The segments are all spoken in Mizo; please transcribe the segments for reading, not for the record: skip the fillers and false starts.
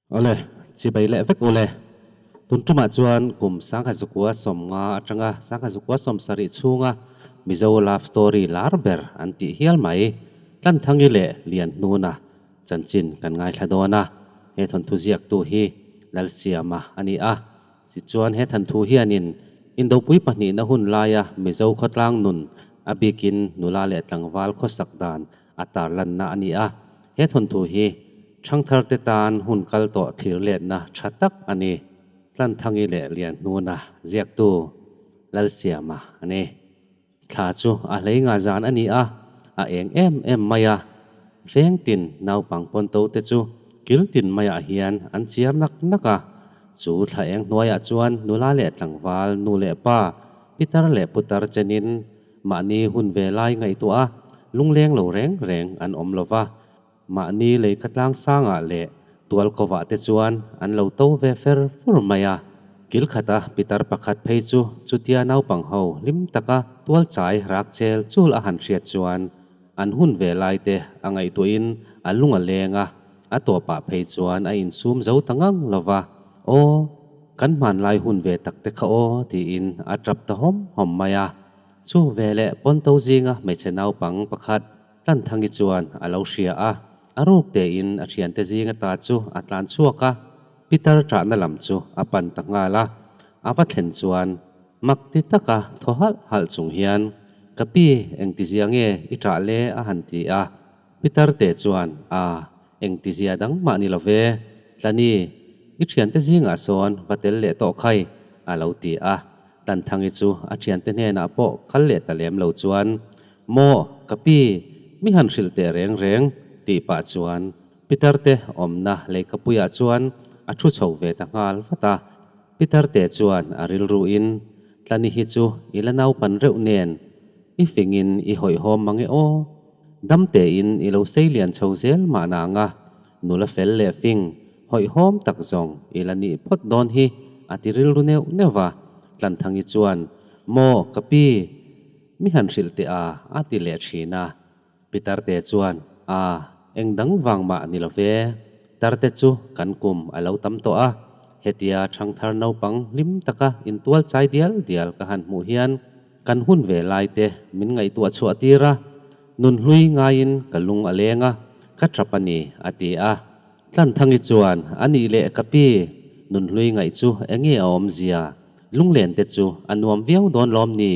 Awle, chibai leh vek ule. Tun tumah chuan kum 1950 atanga 1970 chhunga Mizo love story lar ber an tih hial mai. Tlanthangi leh Lianhnuna chanchin kan ngaithla dawn a, he thawnthu ziaktu hi Lalsiama a ni a. Tichuan he thanthu hianin Indopui pahnihna hun laia Mizo khawtlang nun a bikin nula leh tlangval khawsak dan a tarlanna a ni a. He thawnthu hi Thangtharte tan hun kal tawh thlir letna tha tak a ni. Tlanthangi leh Lianhnuna ziaktu Lalsiama a ni. Thla chu a hlei nga zan a ni a, a eng em em mai a. Veng tin naupang pawnto te chu kil tin maiah hian an chiar nak nak a. Chu thla eng hnuaiah chuan nula leh tlangval, nu leh pa, pitar leh putar chenin mahni hun ve lai ngaihtuah a, lungleng lo reng reng an awm lo va. Mahni leika tlang sangah leh tual kovah te chuan an lo to ve fer fur mai a. Kil khata pitar pakhat phei chu chutia naupang ho hlim taka tual chai rak chel chul a han hriat chuan an hun ve lai te a ngaihtuahin a lung a leng a, a tawpah phei chuan a insum zo ta ngang lo va, Aw, kan hmanlai hun ve tak te kha aw tiin a tap ta hawm hawm mai a. Chu veleh pawnto zinga hmeichhe naupang pakhat Tlanthangi chuan a lo hria a, a ruk tein a thiante zinga ta chu a tlan chhuak a, Peter ṭahna lam chu a pan ta nghal a. A va thlen chuan mak ti taka thaw halh halh chung hian, Ka pi, engtizia nge i ṭah le? a han ti a. Peter te chuan, A, engtizia dang mah ni lo ve, Tlani, i thiante zingah sawn va tel leh tawh khai, a lo ti a. Tlanthangi chu a thiante hnenah pawh kal leh ta lem lo chuan, Maw, ka pi, mi han hrilh teh reng reng, tih pah chuan Pitarte awmna leikapuiah chuan a thu chho ve ta nghal vat a. Pitarte chuan a rilruin, Tlani hi chu i la naupan reuh nen, i fingin i hawihhawm mang e aw. Dam tein i lo sei lian chho zel mahna ang a, nula fel leh fing, hawihhawm tak zawng i la nih phawt dawn hi, a ti rilru neuh neuh va. Tlanthangi chuan, Maw, ka pi, Mi han hrilh teh a, a ti leh thin a. Pitarte chuan, A, eng dang vang mah ni lo ve. Tarte chu kan kum a lo tam tawh a, hetia thangthar naupang hlim taka intual chai dial dial ka han hmuh hian kan hun ve lai te min ngaihtuah chhuah tir a, nun hlui ngaiin ka lung a leng a, ka tap a ni, a ti a. Tlanthangi chuan, A nih leh ka pi, nunhlui ngaih chu enge a awmzia? Lunglen te chu a nuam viau dawn lawm ni?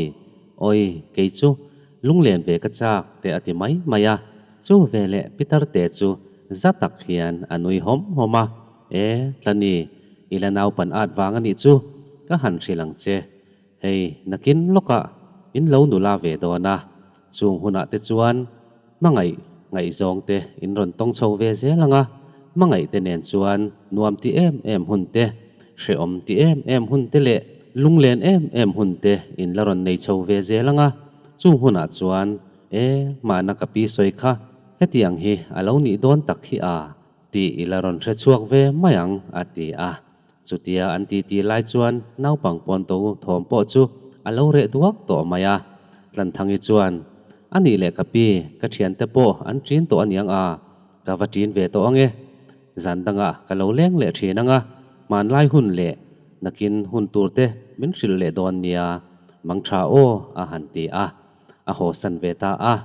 Awi, kei chu lunglen ve ka chak te a ti mai mai a. Chu veleh Peter te chu za tak hian a nui hawm hawm a, E, Tlani, i la naupan at vang a nih chu, ka han hrilh ang che. Hei, nakin lawkah in lo nula ve dawn a, chung hunah te chuan Hmangaih ngaihzawng te in rawn tawng chho ve zel ang a, hmangaih te nen chuan nuam ti em em hun te, hrehawm ti em em hun te leh lunglen em em hun te in la rawn nei chho ve zel ang a, chung hunah chuan e hmana ka pi sawi kha hetiang hi a lo nih dawn tak hi a tih i la rawn hre chhuak ve mai ang a ti a. Chutia an titi lai chuan naupang pawnto thawm pawh chu a lo reh duak tawh mai a. Tlanthangi chuan, A nih leh ka pi, ka thiante pawh an ṭin tawh aniang a, ka va ṭin ve tawh ange. Zan dangah ka lo leng leh ṭhin anga, hmanlai hun leh nakin hun turte min hrilh leh dawn nia, mangṭha aw a han ti a, a hawsan ve ta a.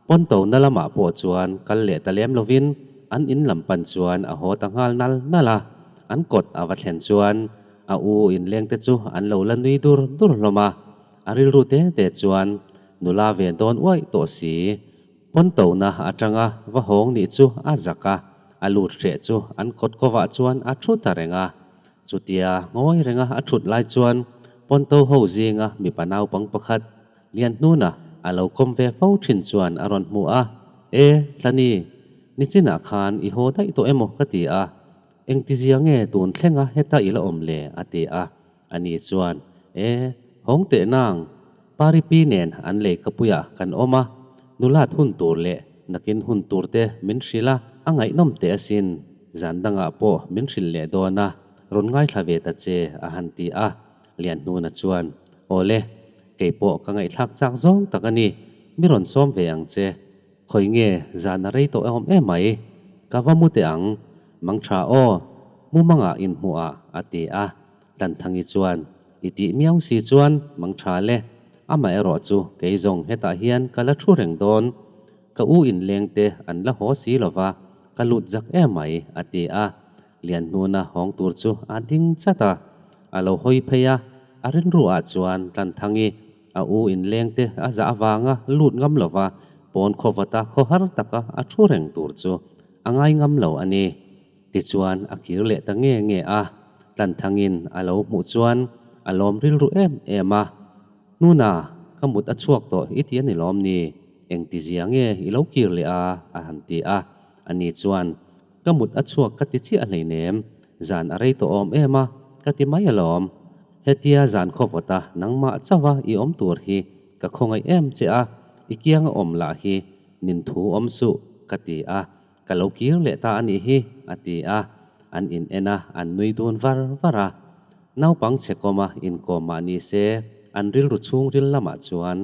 Pawnto na lamah pawh chuan kal leh ta lem lovin an in lam pan chuan a haw ta nghal nal nal a, an kawt a va thlen chuan a u inleng te chu an lo la nui dur dur hlawm a, a rilru te te chuan nula ve dawn uaih tawh si. Pawnto na atanga va hawng nih chu a zak a, a lut hreh chu an kawt kovah chuan a thu ta reng a. Chutia ngawi renga a thut lai chuan pawnto ho zinga mipa naupang pakhat Lianhnuna a lo kawm ve fo thin chuan a rawn hmu a, E, Tlani, nichinah khan i haw daih tawh emaw ka ti a, engtizia nge tun thlenga heta i la awm le? a ti a. Ani chuan, E, hawng teh nang, Paripi nen an lei kapuiah kan awm a, nulat hun tur leh nakin hun tur te min hrilh a, a ngaihnawm teh asin, zan dangah pawh min hrilh leh dawn a, rawn ngaithla ve ta che, a han ti a. Lianhnuna chuan, Awle, kei pawh ka ngaihthlak chak zawng tak a ni, mi rawn sawm ve ang che. Khawi nge zan a rei tawh awm em mai? Ka va mu teh ang, mang tha aw. Mumanga inhmuh ah, a ti a. Tlanthangi chuan, I tih miau si chuan mang tha le. Amaherawh chu kei zawng hetah hian ka la thu reng dawn. Ka u inleng te an la haw si lo va, ka lut zak emai, a ti a. Lianhnuna hawng tur chu a ding chat a. A lo hawi phei a, a rilru ah chuan Tlanthangi a u inleng te a zah avanga lut ngam lo va, pawn khawvata khawhar taka a thu reng tur chu a ngai ngam lo a ni. Tichuan a kir leh ta nge nge a, Tlanthangin a lo hmuh chuan a lawm rilru em em a, Hnuna, ka mut a chhuak tawh i ti a ni lawm ni? Engti zia nge i lo kir leh a? a han ti a. Ani chuan, Ka mut a chhuak ka ti chiah hleinem, zan a rei tawh awm em a, ka ti mai alawm. Hetia zan khawvawta nangmah chauha i awm tur hi ka khawngaih em che a, i kianga awm lah hi nin thu awm suh, ka ti a. Ka lo kir leh ta a nih hi, a ti a. An in en a, an nui dun var var a. Naupang chhe kawma inkawm mah ni se, an rilru chhungril lamah chuan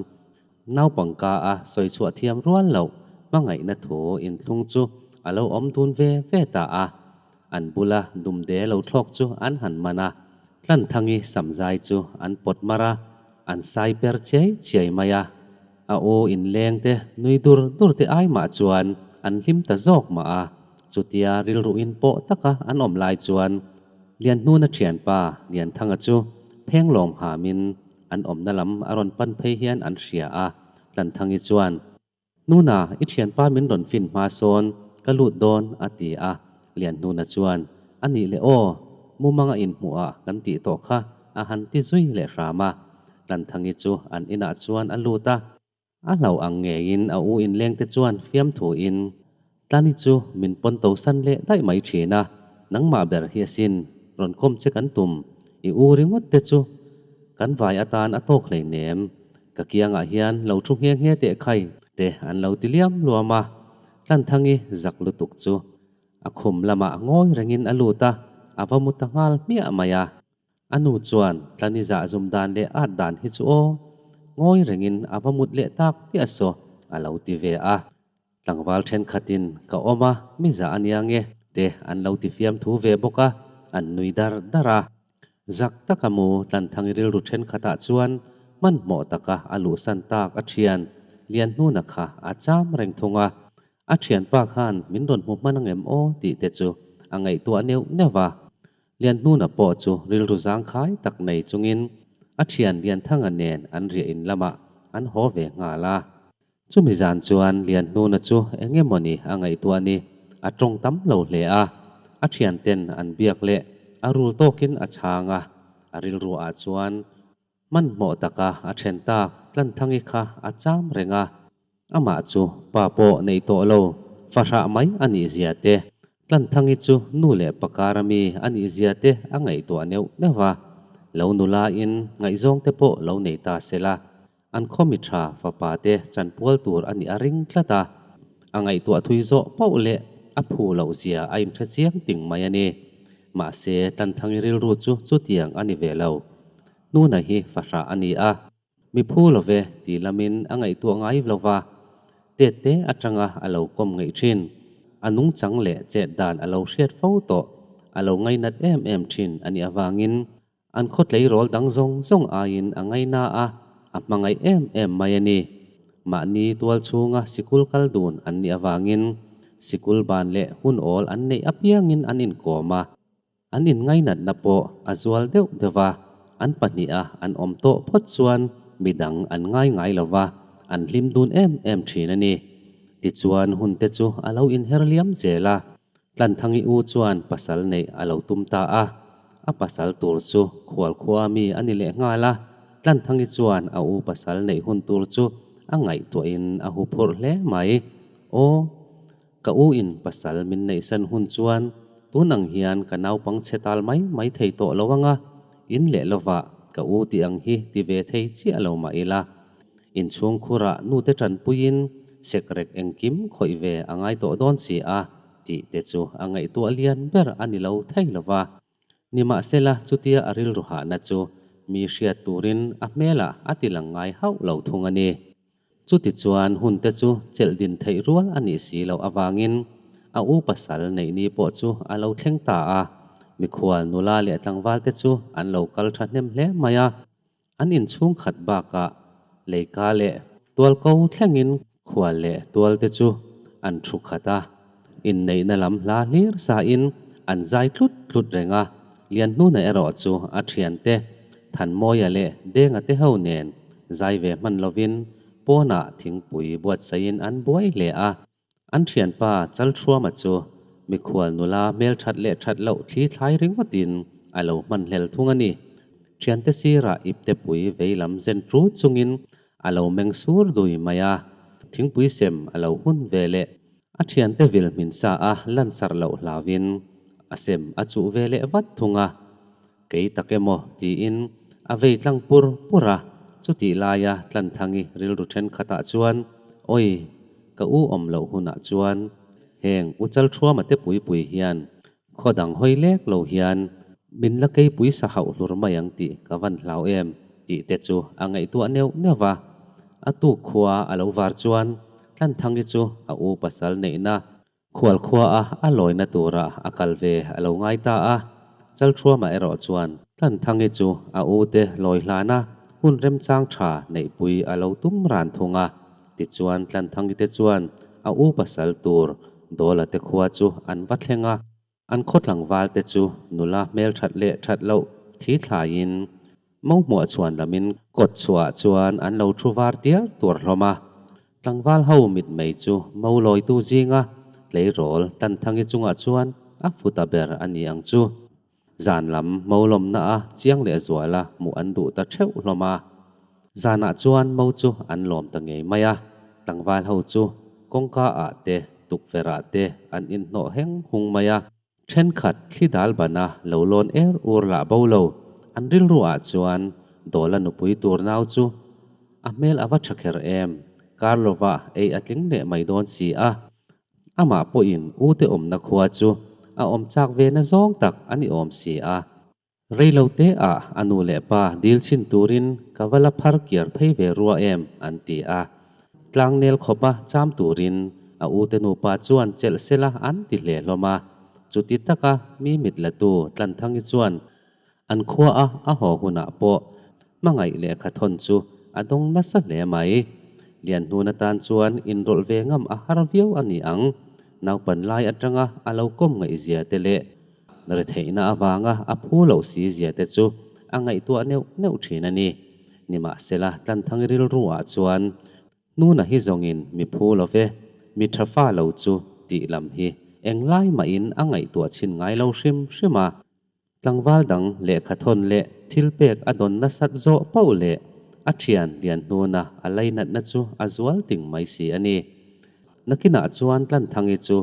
naupang ka a sawi chhuah thiam rual loh hmangaihna thu inthlung chu a lo awm dun ve ve ta a. An bula dumde lo thlawk chu an han man a, Tlanthangi samzai chu an pawt mar a, an sai per chiai chiai mai a. A aw inleng te nui dur dur te ai mah chuan an hlim ta zawk mah a, chutia rilruin pawh taka an awm lai chuan Lianhnuna thianpa Lianthanga chu phenglawng hamin an awmna lam a rawn pan phei hian an hria a, Tlanthangi chuan, Hnuna, i thianpa min rawn fin hma sawn ka lut dawn a ti a, Lianhnuna chuan, A nih leh aw, mumanga inhmuh ah kan tih tawh kha a han ti zui leh hram a. Tlanthangi chu an inah chuan a lut a. A hlauh ang ngeiin a u inlengte chuan fiamthuin, Tlani chu min pawn to san leh daih mai thin a, nangmah ber hi asin rawn kawm che kan tum, i u ringawt te chu kan vai atan a tawk hleinem, ka kiangah hian lo thu nghe nghe teh khai te an lo ti liam luam a. Tlanthangi zak lutuk chu a khum lamah ngawi rengin a lut a, a va mu ta nghal hmiah mai a. A nu chuan, Tlani zah zum dan leh at dan hi chu aw, ngawi rengin a va mut leh tak piah saw, a lo ti ve a. Tlangval thenkhatin, Ka awm a, mi zah a nia nge? te an lo ti fiam thu ve bawk a, an nui dar dar a. Zak taka mu Tlanthangi rilru thenkhatah chuan hmanhmawh taka a luhsan tak a thian Lianhnuna kha a cham reng thung a. A thianpa khan min rawn hmu hman angem aw tih te chu a ngaihtuah neuh neuh a. Lianhnuna pawh chu rilru zangkhai tak nei chungin a thian Lianthanga nen an riah in lamah an haw ve nghal a. Chumi zan chuan Lianhnuna chu eng emawni a ngaihtuah ni, a tawng tam lo hle a. A thianten an biak leh a rul tawkin a chhang a, a rilru ah chuan Hmanhmawh taka a then tak Tlanthangi kha a cham reng a, amah chu pa pawh nei tawh lo, fahrah mai a nih zia te, Tlanthangi chu nu leh pakar ami a nih zia te a ngaihtuah neuh neuh a, lo nula in ngaihzawng te pawh lo nei ta se la, an khaw mi tha fapa te chanpual tur a nih a ring tlat a, a ngaihtuah thui zawh pauh leh a phu loh zia a inhre chiang ting mai a ni. Mahse, Tlanthangi rilru chu chutiang a ni ve lo. Hnuna hi fahrah a ni a, mi phu lo ve ti lamin a ngaihtuah ngai lo va, tet te atanga a lo kawm ngeih thin. A nungchang leh chet dan a lo hriat fo tawh, a lo ngainat em em thin a nih avangin an khaw tleirawl dang zawng zawng aiin a ngaina a, a hmangaih em em mai a ni. Mahni tual chhunga sikul kal dun an nih avangin sikul ban leh hun awl an neih apiangin an inkawm a. An inngainatna pawh a zual deuh deuh a, an pahniha an awm tawh phawt chuan midang an ngai ngai lo va, an hlim dun em em thin a ni. Tichuan hunte chu a lo inher liam zel a, Tlanthangi u chuan pasal neih a lo tum ta a, a pasal tur chu khualkhua mi a ni leh nghal a, Tlanthangi chuan a u pasal neih hun tur chu a ngaihtuahin a huphurh hle mai. Aw. Ka u in pasal min neihsan hun chuan tun ang hian ka naupang chhe tal mai mai thei tawh lo anga, in leh lovah ka u tih ang hi ti ve thei chiah lo mah ila. Inchhung khurah nute tanpuiin sekrek engkim khawih ve a ngai tawh dawn si a tih te chu a ngaihtuah lian ber a ni lo thei lova. Nimahsela chutia a rilru hahna chu mi hriat turin a hmelah a ti lang ngai hauh lo thung a ni. Chutichuan hunte chu chelh din theih rual a nih si loh avangin a u pasal neih ni pawh chu a lo thleng ta a. Mikhual nula leh tlangval te chu an lo kal thahnem hle mai a, an inchhung khat bakah leika leh tual ko thlengin khual leh tual te chu an thu khat a, inneihna lam hla hlir sain an zai tlut tlut reng a, Lianhnuna erawh chu a thiante Thanmawia leh Denga te ho nen zai ve hman lovin pawnah thingpui buatsaihin an buai hle a. An thianpa Chalthuama chu mikhual nula hmelthat leh that loh thli thlai ringawtin a lo hmanhlel thung a ni. Thiante sirah iptepui veilam zen ṭut chungin a lo meng sur dui mai a, thingpui sem a lo hun ve leh a thiante vil hmin sa a lansarh loh hlauin a sem a chuh ve leh vat thung a. Kei tak emaw tiin a vei tlang pur pur a, chutih laia Tlanthangi rilru thenkhatah chuan, Awi, ka u awm loh hunah chuan heng u Chalthuama te pui pui hian khaw dang hawi lek lo hian min la keipui sa hauh hlur mai ang tih ka van hlau em tih te chu a ngaihtuah neuh neuh va. A tuk khua a lo var chuan Tlanthangi chu a u pasal neihna Khualkhua a a lawina tura a kal ve a lo ngai ta a, Chalthuama erawh chuan Tlanthangi chu a ute lawi hlana hun remchang tha neihpui a lo tum ran thung a. Tichuan Tlanthangi te chuan a u pasal tur Dawla te khua chu an va thleng a, an khaw tlangval te chu nula hmelthat leh that loh thi thlaiin Mo hmuah chhuan lamin kawt chhuah chuan an lo thu var tial tuar hlawm a. Tlangval ho mitmei chu mo lawitu zinga tleirawl Tanthangi chungah chuan a futa ber a ni ang chu. Zan lam mo lawmna a chiang leh zuala hmuh an duh ta theuh hlawm a. Zanah chuan mo chu an lawm ta ngei mai a, tlangval ho chu kawngka ah te tukverh ah te an inhnawh heng hung mai a. Thenkhat thli dal bana lo lawn er ur lah bo lo, an rilru ah chuan Dawla nupui tur nau chu a hmel a va tha kher em, kar lova ei a tling leh mai dawn si a. Amah pawhin u te awmna khua chu a awm chak ve na zawng tak a ni awm si a. Reilo te ah a nu leh pa dil chhin turin ka va la phar kiar phei ve rua em an ti a. Tlangnel khawpa cham turin a ute nupa chuan chelh sela an ti hle hlawm a. Chuti taka mi mit latu Tlanthangi chuan an khua a a haw hunah pawh hmangaih lehkha thawn chu a dawng nasa hle mai. Lianhnun atan chuan inrawlh ve ngam a har viau a ni ang. Naupan lai atanga a lo kawm ngaihzia te leh Retheihna avanga a phu loh si zia te chu a ngaihtuah neuh neuh thin a ni. Nimahsela, Tlanthang rilru ah chuan Hnuna hi zawngin mi phu lo ve, mi tha fa lo chu tih lam hi englai mahin a ngaihtuah chhin ngai lo hrim hrim a. Tlangval dang lehkha thawn leh thil pek a dawn nasat zawh pauh leh a thian lian hnuna a lainatna chu a zual ting mai si a ni. Nakinah chuan Tlanthangi chu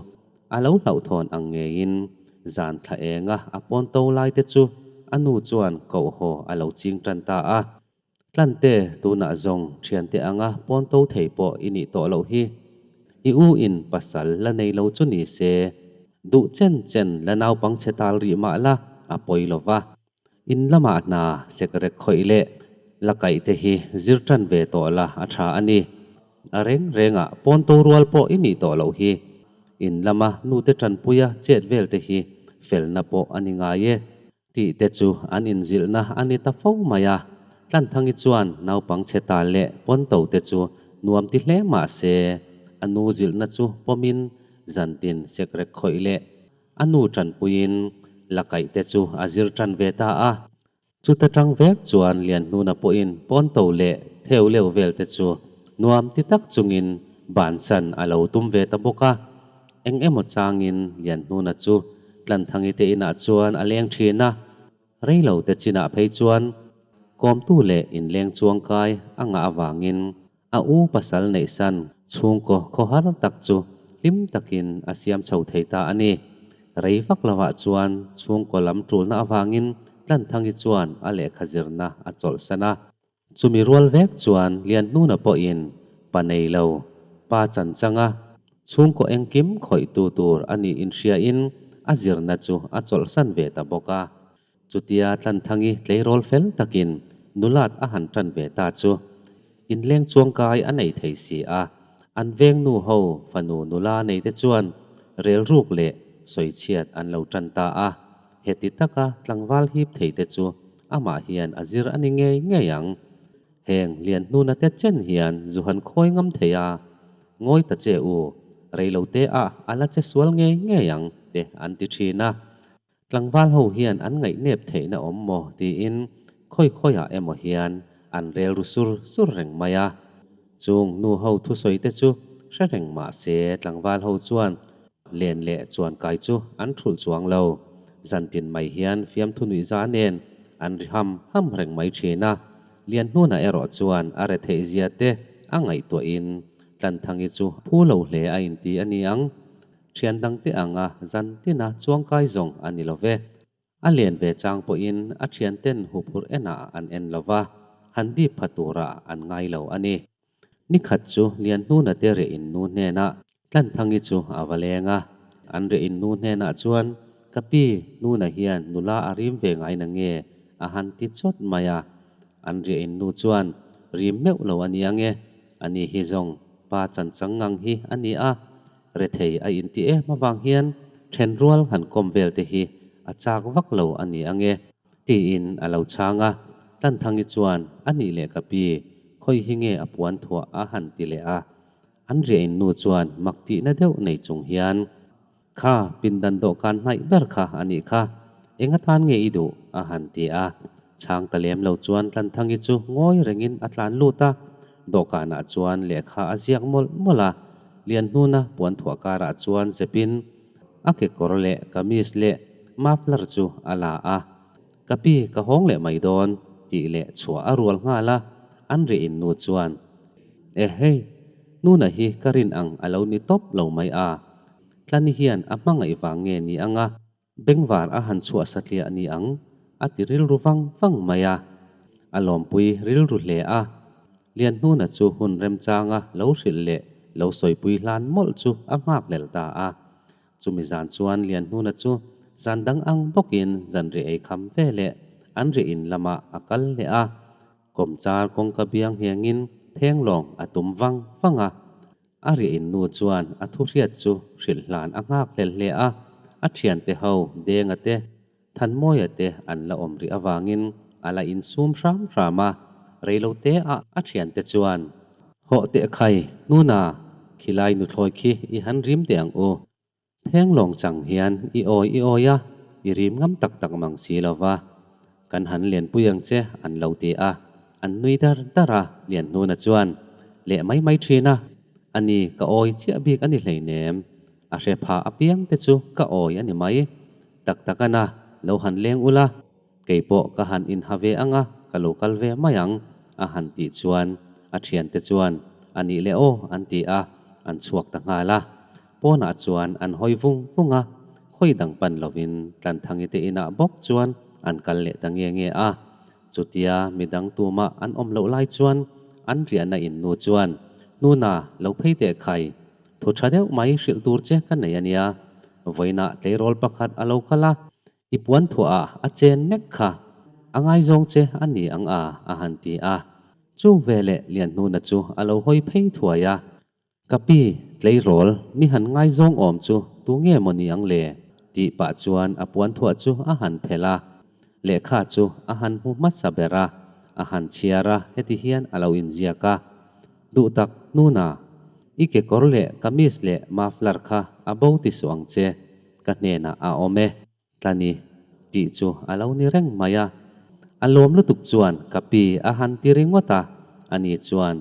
A lo hlauhthawn ang ngeiin zan thla enga a pawn to lai te chu a nu chuan koh haw a lo ching tan ta a. Tlante, tunah zawng thiante anga pawn to thei pawh i nih tawh loh hi. I u in pasal la nei lo chu ni se, duh chen chen la naupang chhe tal rih mah la a pawi lo va. In lamah hna sekrek khawih leh la kaih te hi zir tan ve tawh la a tha a ni. A reng rengah pawn to rual pawh i nih tawh loh hi. In lama nute tanpuia chet vel te hi felna pawh a ni ngai e. Tih te chu an inzilhna a ni ta fo mai a. Tlanthangi chuan naupang chhe ta leh pawn to te chu nuam ti hle mah se, a nu zilhna chu pawmin zantin sekrek khawih leh A nu tanpuiin la kaih te chu a zir tan ve ta a. Chuta tang vek chuan Lianhnuna pawhin pawnto leh theu leu vel te chu nuam ti tak chungin bansan a lo tum ve ta bawk a. Eng emaw changin Lianhnuna chu Tlanthangi te inah chuan a leng thin a. Reilo te chinah phei chuan kawmtu leh inleng chuangkai a ngah avangin A u pasal neihsan chhungkaw khawhar tak chu hlim takin a siam chho thei ta a ni. Rei vak lovah chuan chhungkaw lam tulna avangin Tlanthangi chuan a lehkha zirna a chawlhsan a. Chumi rual vek chuan Lianhnuna pawhin pa nei lo, pa chanchanga chhungkaw engkim khawihtu tur a nih inhriain a zirna chu a chawlhsan ve ta bawk a. Chutia Tlanthangi tleirawl fel takin nulat a han tan ve ta chu inleng chuangkai a nei thei si a, an veng nu ho fanu nula nei te chuan relruk leh sawichhiat an lo tan ta a. Heti taka tlangval hip thei te chu amah hian a zir a ni ngei ngei ang. Heng Lianhnuna te chen hian zu han khawi ngam thei a, ngawi ta che u, reilo te ah a la che sual ngei ngei ang te an ti thin a. Tlangval ho hian an ngaihnep theihna awm maw tiin khawi khawiah emaw hian an rel ru sur sur reng mai a. Chung nu ho thusawi te chu hre reng mah se tlangval ho chuan len leh chuan kai chu an thulh chuang lo. Zantin mai hian fiamthu nuihza nen an ri ham ham reng mai thin a. Lianhnuna erawh chuan a retheih zia te a ngaihtuahin Tlanthangi chu phu lo hle a inti a ni ang. Thian dangte anga zantina chuangkai zawng a ni lo ve. A len ve chang pawhin a thianten huphurh enah an en lo va, han dip pha turah an ngai lo a ni. Ni khat chu Lianhnuna te reh in nu hnenah Tlanthangi chu a va leng a. An reh in nu hnenah chuan, Ka pi, Nuna hian nula a rim ve ngai na nge? a han ti chawt mai a. An reh in nu chuan, Rim meuh lo a nia nge? Ani hi zawng pa chanchang ngang hi a ni a, rethei a inti em avang hian thenrual han kawm vel te hi a chak vak lo a ni ange, tiin a lo chhang a. Tlanthangi chuan, A nih leh ka pi, khawi hi nge a puan thuah a han ti leh a. An riahin nu chuan mak tihna deuh nei chung hian, Kha, pindan dawhkan hnaih ber kha a nih kha, eng atan nge i duh? a han ti a. Chhang ta lem lo chuan Tlanthangi chu ngawi rengin a tlan lut a, dawhkanah chuan lehkha a ziak mawlh mawlh a. Lianhnuna puan thuah karah chuan zepin a kekawr leh kamis leh muffler chu a la a. Ka pi, ka hawng leh mai dawn, tih leh chhuah a rual nghal a, an rihin nu chuan, E hei, Nuna hi ka rin ang a lo ni tawp lo mai a, Tlani hian a hmangaih vang nge ni ang a, bengvar a han chhuah satliah ni ang, a ti rilru vang vang mai a. A lawmpui rilru hle a, Lianhnuna chu hun remchanga lo hrilh leh lo sawipui hlan mawlh chu a nghakhlel ta a. Chumi zan chuan Lianhnuna chu zan dang ang bawkin zanriah ei kham ve leh an riah in lamah a kal leh a. Kawmchar kawngka biang nghengin phenglawng a tum vang vang a. A riah in nu chuan a thu hriat chu hrilh hlan a nghak hlel hle a. A thiante ho Denga te, Thanmawia te an la awm rih avangin a la insum hram hram a. Reilote ah a thiante chuan, Hawh teh khai, Nuna, khilai nuthlawi khi i han rim teh ang u. Phenglawng chang hian i awi i awi a, i rim ngam tak tak mang si lo va. Kan han lianpui ang che an lo ti a, an nui dar dar a, Lianhnuna chuan leh mai mai thin a, A ni, ka awi chiah bik a ni hleinem, a hre pha apiang te chu ka awi a ni mai. Tak tak a na, lo han leng ula, kei pawh ka han inha ve ang a, ka lo kal ve mai ang, a han tih chuan a thiante chuan a nih leh aw an ti a, an chhuak ta nghal a. Pawnah chuan an hawi vung vung a, khawi dang pan lovin Tlanthangi te inah bawk chuan an kal leh ta nge nge a. Chutia midang tumah an awm loh lai chuan an riahna in nu chuan, Nuna, lo phei teh khai, Thu tha deuh mai hrilh tur che ka nei a nia. Vawiinah tleirawl pakhat a lo kal a, i puan thuah ah a chen nek kha. A ngaizawng che a ni ang a, a han ti a. Chu veleh Lianhnuna chu a lo hawi phei thuai a. Ka pi, tleirawl, mi han ngaizawng awm chu tu nge maw ni ang le? tih pah chuan a puan thuah chu a han phelh a. Lehkha chu a han hmu hmasa ber a, a han chhiar a, heti hian a lo inziak a. Duh tak, Nuna, i kekawr leh kamis leh muffler kha a bo ti suh ang che, ka hnenah a awm e, Tlani, tih chu a lo ni reng mai a. A lawm lutuk chuan ka pi a han ti ringawt a, ani chuan,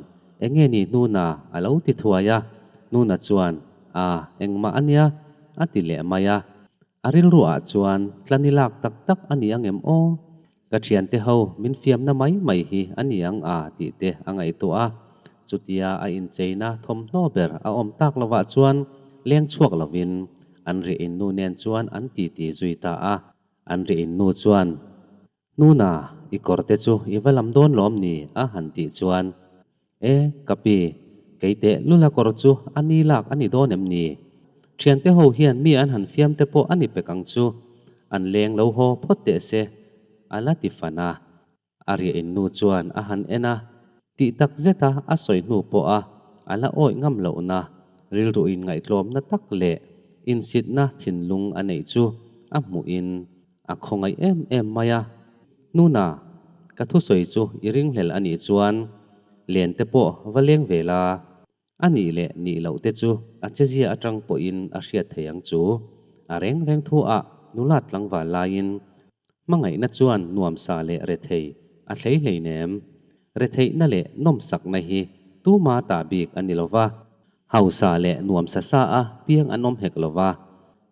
Enge ni Nuna? a lo ti thuai a, Nuna chuan, A, engmah a nia, a ti leh mai a. A rilruah chuan Tlani lak tak tak a ni angem aw? Ka thiante ho min fiamna mai mai hi a ni ang a tih te a ngaihtuah a, chutia a incheina thawmhnaw ber a awm tak lovah chuan leng chhuak lovin an rih in nu nen chuan an titi zui ta a. An rih in nu chuan, Nuna, i kawr te chu i va lam dawn lawm ni? a han tih chuan, E, ka pi, kei teh lula kawr chu a ni lak a ni dawn em ni? Thiante ho hian mi an han fiam te pawh a ni pek ang chu, an leng lo haw phawt teh se, a la ti fan a. A riah in nu chuan a han en a, tih tak zeta a sawi hnu pawh a a la awih ngam lohna, rilru in ngaihtlawmna tak leh insitna thinlung a neih chu a hmuhin. A khawngaih em em mai a. Nuna, ka thusawi chu i ringhlel a nih chuan len te pawh va leng ve la, a nih leh nih loh te chu a chezia atang pawhin a hriat thei ang chu. A reng reng thu ah nula tlangval laiin hmangaihna chuan nuamsa leh rethei a thlei hleinem. Retheihna leh nawmsakna hi tuma ta bik a ni lova, hausa leh nuamsa sa a piang an awm hek lova,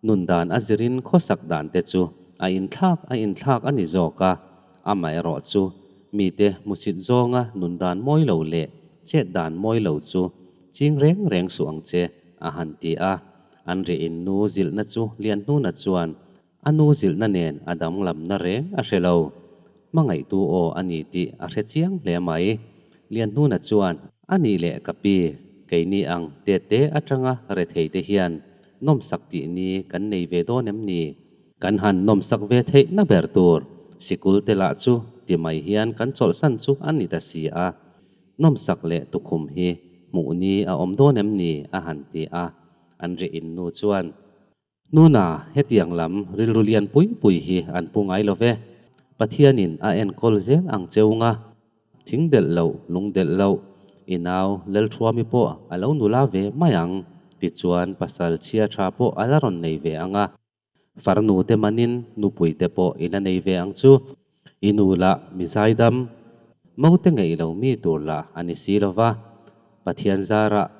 nun dan a zirin khawsak dan te chu a inthlak a inthlak a ni zawk a, amaherawh chu mite hmusit zawnga nun dan mawi lo leh chet dan mawi lo chu ching reng reng suh ang che a han ti a, an riah in nu zilhna chu Lianhnuna chuan a nu zilhna nen a danglamna reng a hre lo. Hmangaihtu aw a ni tih a hre chiang hle mai. Lianhnuna chuan, A nih leh ka pi, keini ang tete atanga rethei te hian nawmsak tih ni kan nei ve dawn em ni? Kan han nawmsak ve theih na ber tur sikul te lah chu ti mai hian kan chawlhsan chu a ni ta si a. Nawmsak leh tukhum hi hmuh ni a awm dawn em ni? a han ti a. An riah in nu chuan, Nuna, hetiang lam rilru lian pui pui hi an pu ngai lo ve. Pathianin a enkawl zel ang cheunga, thing delh loh, lung delh loh, i nau Lalthuami pawh a lo nula ve mai ang, tichuan pasal chhia tha pawh a la rawn nei ve ang a. Farnu te manin nupui te pawh i la nei ve ang chu. I nu lah mi zaidam, mote ngeih lo mi tur lah a ni si lo va, Pathian zarah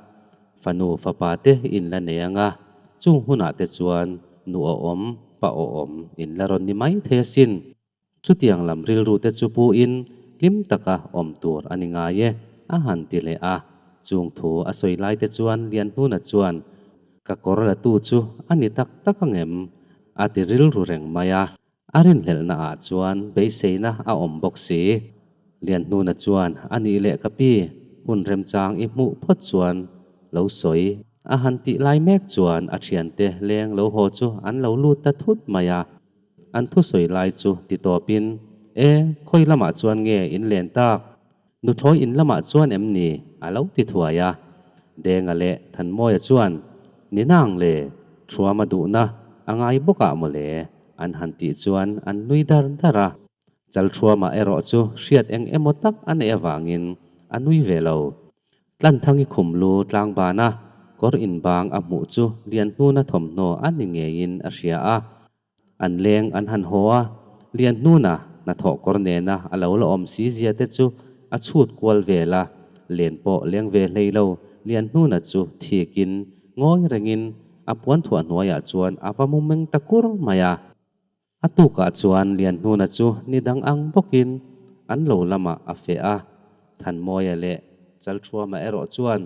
fanu fapa te in la nei ang a, chung hunah te chuan nu awhawm, pa awhawm in la rawn ni mai thei asin. Chutiang lam rilru te chu pu in hlim taka awm tur a ni ngai e, a han ti leh a. Chung thu a sawi lai te chuan Lianhnuna chuan, Ka kawr la tu chu a ni tak tak angem? a ti rilru reng mai a. A rinhlelhna ah chuan beiseina a awm bawk si. Lianhnuna chuan a nih leh ka pi, hun remchang i hmuh phawt chuan lo sawi. A han tih lai mek chuan a thiante leng lo haw chu an lo lut ta thut mai a. An thusawi lai chu ti tawpin, E, khawi lamah chuan nge in len tak? Nuthlawi in lamah chuan em ni? a lo ti thuai a. Denga leh Thanmawia chuan, Ni nang le, Thuama duhna a ngai bawkah maw le? an han tih chuan an nui dar dar a. Chalthuama erawh chu hriat eng emaw tak a neih avangin a nui ve lo. Tlanthangi khum lu tlangbana kawr inbang a hmuh chu Lianhnuna thawmhnaw a ni ngeiin a hria a. An leng an han haw a, Lianhnuna hnathawh kawr nena a lo la awm si zia te chu a chhut kual vel a, len pawh leng ve hlei lo Lianhnuna chu thikin ngawi rengin a puan thuah hnuaiah chuan a va mu meng ta kur mai a. A tukah chuan Lianhnuna chu ni dang ang bawkin an lo lamah a feh a, Thanmawia leh Chalthuama erawh chuan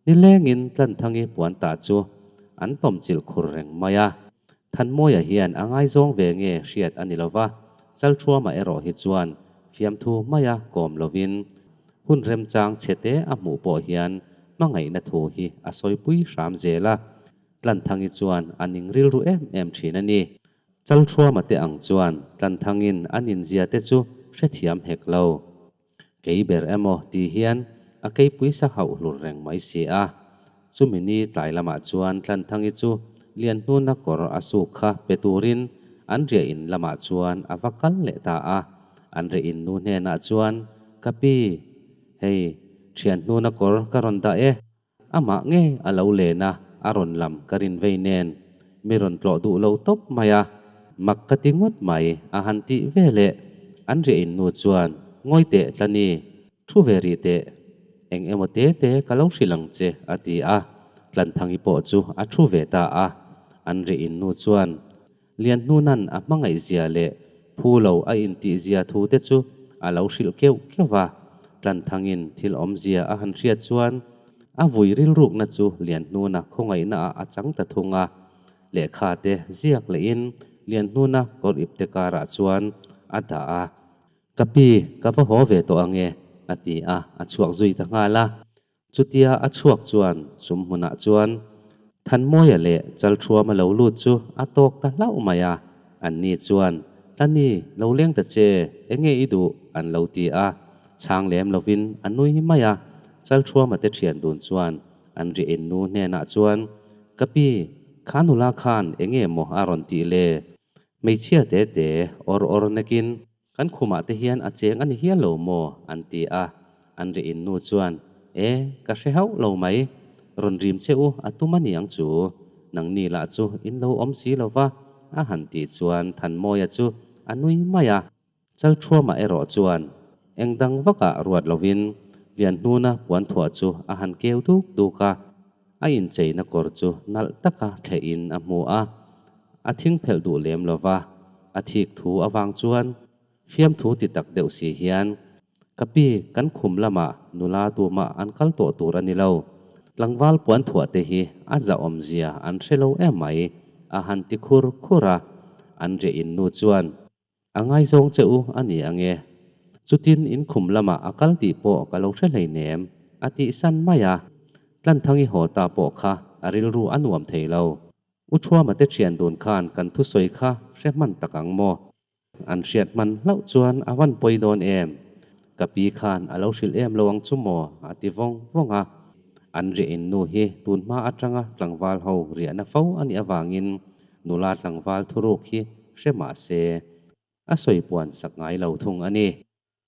Nilengin Tlanthangi puan ta chu an tawmchilh khur reng mai a. Thanmawia hian a ngaizawng ve nge hriat a ni lo va, Chalthuama erawh hi chuan fiamthu maia kawm lovin hun remchang chhete a hmuh pawh hian hmangaihna thu hi a sawipui hram zel a. Tlanthangi chuan a ning rilru em em thin a ni. Chalthuama te ang chuan Tlanthangin a ninzia te chu hrethiam hek lo. Kei ber emaw ti hian a keipui sa hauh hlur reng mai si a. Chumi ni tlai lamah chuan Tlanthangi chu Lianhnuna kawr a suk kha pe turin an riah in lamah chuan a va kal leh ta a. An riah in nu hnenah chuan, Ka pi, hei Thianhnuna kawr ka rawn dah e. Amah ngei a lo len a, a rawn lam ka rin vei nen. Mi rawn tlawh duh lo tawp mai a, mak ka ti ngawt mai a han tih ve leh. An riah in nu chuan, Ngawi teh Tlani, thu ve rih teh. Eng emaw te te ka lo hrilh ang che a ti a, Tlanthangi pawh chu a thu ve ta a. An riah in nu chuan, Lianhnuna'n a hmangaihzia leh phu lo a intihzia thu te chu a lo hrilh keuh keuh va. Tlanthangin thil awmzia a han hriat chuan a vui rilrukna chu Lianhnuna khawngaihnaah a chang ta thung a. Lehkha te ziak lehin Lianhnuna kawr ipte karah chuan a dah a. Ka pi, ka va haw ve tawh ange, a ti a, a chhuak zui ta nghal a. Chutia a chhuak chuan sum hmunah chuan Thanmawia leh Chalthuama lo lut chu a tawk ta hlauh mai a, anni chuan, Tlani, lo leng ta che, enge i duh? an lo ti a, chhang lem lovin a nui mai a. Chalthuama te thian dun chuan an riah in nu hnenah chuan, Ka pi, kha nula khan enge maw a rawn tih le? Hmeichhia te te awr awr nekin kan khumah te hian a cheng a ni hial lo maw? an ti a. An ri in nu chuan, E, ka hre hauh lo mai. Rawn rim che u a tum a niang chu. Nangni lah chu in lo awm si lo va, a han tih chuan Thanmawia chu a nui mai a. Chalthuama erawh chuan eng dang vakah ruat lovin Lianhnuna puanthuah chu a han keu duk duk a. A incheina kawr chu nalh taka thlehin a hmu a, a thing phelh duh lem lo va, a thik thu avang chuan fiamthu ti tak deuh si hian, Ka pi, kan khum lamah nula tumah an kal tawh tur a ni lo. Tlangval puanthuah te hi a zahawmzia an hre lo em mai, a han ti khur khur a. An riah in nu chuan, A ngaizawng che u a ni ang e. Chutin in khum lamah a kal tih pawh ka lo hre hleinem, a tih san mai a. Tlanthangi haw ta pawh kha a rilru a nuam thei lo. U Thuama te thian dun khan kan thusawi kha hre hman tak ang maw? An hriat hman hlauh chuan a van pawi dawn em? Ka pi khan a lo hrilh em lo ang chu maw? a ti vawng vawng a. An riah in nu hi tun hma atanga tlangval ho riahna fo a nih avangin nula tlangval thuruk hi hre mah se a sawi puan sak ngai lo thung a ni.